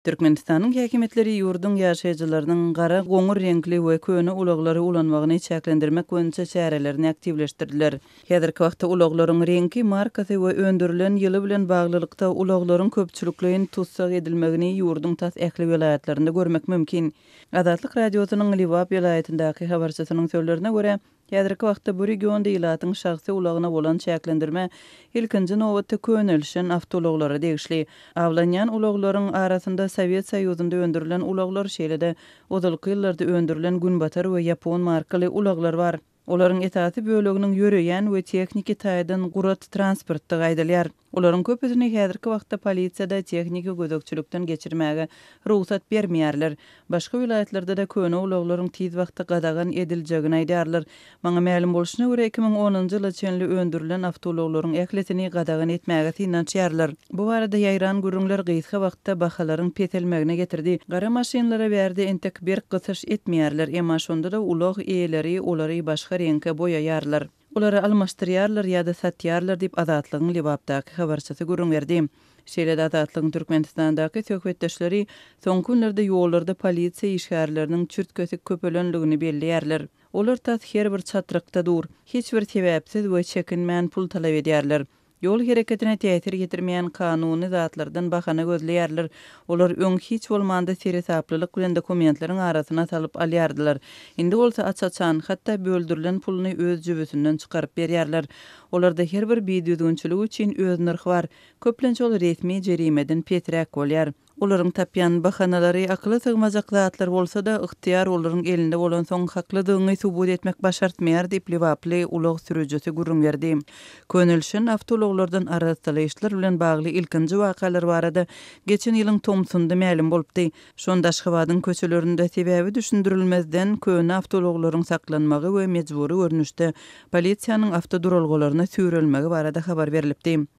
Türkmenistanyň häkimiýetleri ýurduň ýaşaýjylarynyň gara, goňur reňkli we köne ulaglary ulanmagyny çäklendirmek boýunça çärelerini aktiwleşdirdiler. Häzirki wagtda ulaglaryň reňki, markasy we öndürilen ýyly bilen baglylykda ulaglaryň köpçülikleýin tussag edilmegini ýurduň tas ähli welaýatlarynda görmek mümkin. Azatlyk Radiosynyň Lebap welaýatyndaky habarçysynyň sözlerine görä, Häzirki wagtda bu regionda ilatyň şahsy ulagyna bolan çäklendirme ilkinji nobatda könelişen awtoulaglara degişli. Awlanýan ulaglaryň arasynda Sowet Soýuzynda öndürilen ulaglar, şeýle-de ozalky ýyllarda öndürilen günbatar we ýapon markaly ulaglar bar. Olaryň esasy böleginiň ýöreýän we tehniki taýdan gurat transportdygy aýdylýar. Olaryň köpüsini häzirki wagtda polisiýada tehniki gözegçilikden geçirmäge rugsat bermeýärler. Başga welaýatlarda-da köne ulaglaryň tiz wagtda gadagan ediljegini aýdýarlar. Maňa mälim bolşuna görä, 2010-njy ýyla çenli öndürilen awtoulaglaryň ählisini gadagan etmäge synanyşýarlar. Bu barada ýaýran gürrüňler gysga wagtda bahalaryň peselmegine getirdi. Gara maşynlara bärde entek berk gysyş etmeýärler, emma şonda-da ulag eýeleri olary başga reňke boýaýarlar. Olary almaşdyrýarlar ýa-da satýarlar diýip, Azatlygyň Lebapdaky habarçysy gürrüň berdi. Şeýle-de Azatlygyň Türkmenistandaky söhbetdeşleri soňky günlerde ýollarda polisiýa işgärleriniň çürt-kesik köpelendigini belleýärler. Olar tas her bir çatrykda dur. Hiç bir sebäpsiz we çekinmän pul talap edýärler. Ýol hereketine täsir ýetirmeýän kanuny zatlardan bahana gözleýärler. Olar öň hiç bolmanda seresaplylyk bilen dokumentleriň arasyna salyp alýardylar. Indi bolsa aç-açan, hatda böldürilen puluny öz jübüsinden çykaryp berýärler. Olarda her bir bidüzgünçilik üçin öz nyrhy bar. Köplenç ol resmi jerimeden pesräk bolýar. Olaryň tapýan bahanalary akyla sygmajak zatlar bolsa-da, ygtyýar olaryň elinde bolansoň haklydygyňy subut etmek başartmaýar diýip, lebaply ulag sürüjisi gürrüň berdi. Könelişen awtoulaglardan arassalaýyşlar bilen bagly ilkinji wakalar barada geçen ýylyň tomsunda mälim bolupdy. Şonda Aşgabadyň köçelerinde sebäbi düşündirilmezden köne awtoulaglaryň saklanmagy we mejbury görnüşde polisiýanyň awtoduralgalaryna süýrelmegi barada habar berlipdi.